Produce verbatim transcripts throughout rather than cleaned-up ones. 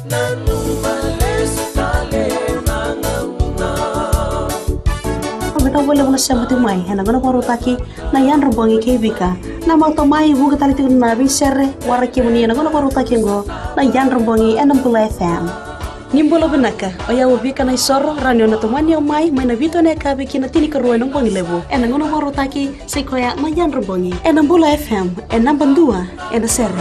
Vinaka vakalevu na sema tiko mai ena gauna vakarautaki na Yadra Bogi kei Vika. Na mato mai vuqa tale tiko na veisere, waraki kemuni ena gauna vakarautaki oqo na Yadra Bogi ena Bula F M. Ni bula vinaka, o yau o Vika Naisoro, rawa ni o na tomani au mai, mai na vitu ena yakavi ki na tinikarua ena bogi levu. Ena gauna vakarautaki, sai koya na Yadra Bogi. Ena Bula F M, e naba dua ena sere.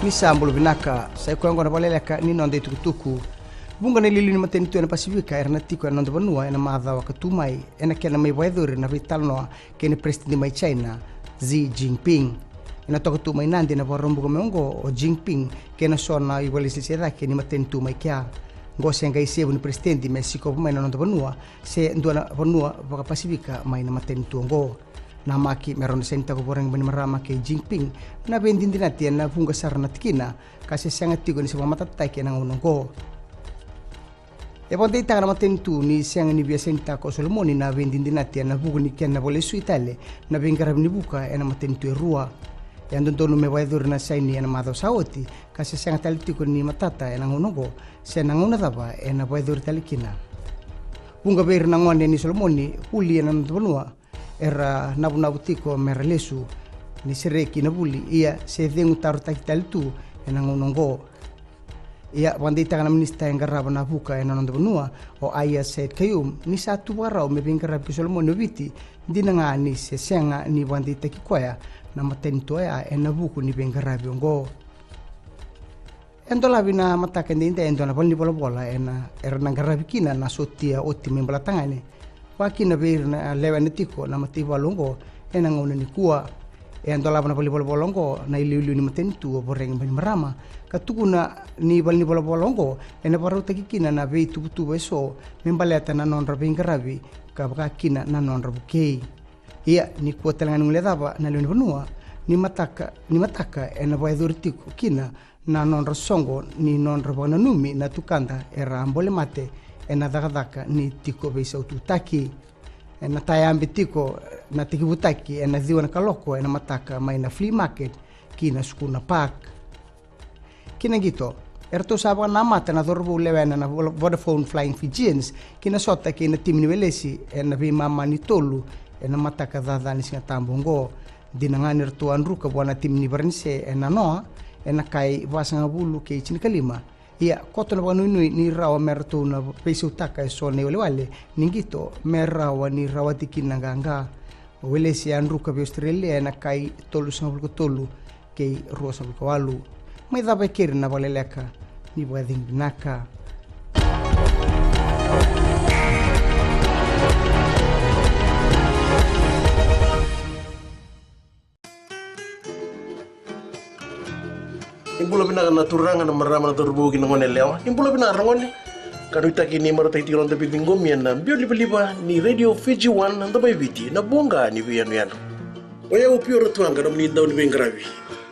Ni sa bula vinaka, sai koya oqo na vakaleleka ni noda itukutuku. Vuqa na iliuliu ni matanitu ena Pasifika era na tiko ena noda vanua ena macawa ka tu mai, ena kena mai vakayacori na veitalanoa kei na peresitedi mai China, Xi Jinping. Ena toka tu mai Nadi ena Vakaraubuka mai oqo o Jinping kei na so na ivakalesilesi e cake ni matanitu mai kea. Oqo se qai isevu ni peresitedi me sikova mai na noda vanua se dua na vanua vakaPasifika mai na matanitu oqo. Namaki me rau na sainitaka o Voreqe Bainimarama kei Jinping na veidinadinati ena vuqa sara na tikina, ka se sega tiko ni se vakamatatataki ena gauna oqo. E vakadeitaka na matanitu ni sega ni via sainitaka o Solomoni na veidinadinati ena vuku ni kena vakalesui tale na veiqaravi ni vuka ena matanitu e rua. E a dodonu me vakayacori na saini ena macawa sa oti, ka se sega tale tiko ni matata ena gauna oqo se na gauna cava ena vakayacori tale kina. Vuqa vei ira na gone ni Solomoni vuli ena noda vanua era navunavu tiko me ra lesu ni sereki na vuli, ia se cegu tarotaki tale tu ena gauna oqo. Ia vakadeitaka na minisita e qarava na vuka ena noda vanua, o Aiyaz Sayed-Khaiyum, ni sa tu vakarau me veiqaravi ki Solomoni o Viti, dina ga ni se sega ni vakadeitaki koya na matanitu oya ena vuku ni veiqaravi oqo. E dolavi na mataka edaidai e dua na valenivolavola ena era na qaravi kina na sotia oti mai Bolatagane, vakakina vei ira na lewena tiko na mataivalu oqo ena gauna nikua. E a dolava na valenivolavola oqo na iliuliu ni matanitu o Voreqe Bainimarama, ka tukuna ni valenivolavola oqo ena vakarautaki kina na veituvatuva eso me baleta na nodra veiqaravi ka vakakina na nodra vukei. Ia nikua tale ga ni guilecava na lewe ni vanua ni mataka, ni mataka ena vakayacori tiko kina na nodra soqo ni nodra vakananumi na tukada era a bole mate ena cakacaka ni tiko veisaututaki. Ena tayabe tiko na tekivutaki ena ciwa na kaloko ena mataka mai na flea market ki na Sukuna Park. Ki na qito, eratou sa vakanamata na cauravou lewena na Vo-, Vodafone Flying Fijians ki na sota kei na timi ni Welesi ena veimama ni tolu ena mataka caca ni Sigatabu oqo. Dina ga ni ratou a druka vua na timi ni Varanise e Nanoa ena kai vasagavulu kei tinikalima. Ia koto na vakanuinui ni rawa me ratou na veisautaka eso na iwalewale ni qito me rawa ni rawati kina na qaqa. O Welesi a druka vei Australia ena kai tolusagavulu ka tolu kei ruasagavulu ka walu. Mai cava e keri na vakaleleka, ni vakacegu vinaka. Ni bula vinaka na turaga, na marama, na cauravou kei na gone yalewa. Ni bula vinaka ragone. Ka nuitaki ni marautaki tiko na noda veiciqomi ena biau livaliva ni Radio Fiji One, na Domo i Viti, na voqa ni veiyanuyanu. O yau o Pio Ratuaqa, nomuni dau ni veiqaravi.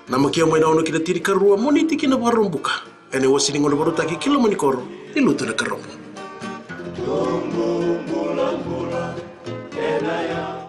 Namaki au mai na ono ki na tinikarua Moniti ki na Vakaraubuka ena iwase ni gauna vakarautaki ki loma ni koro ni Lotu Nakarobu.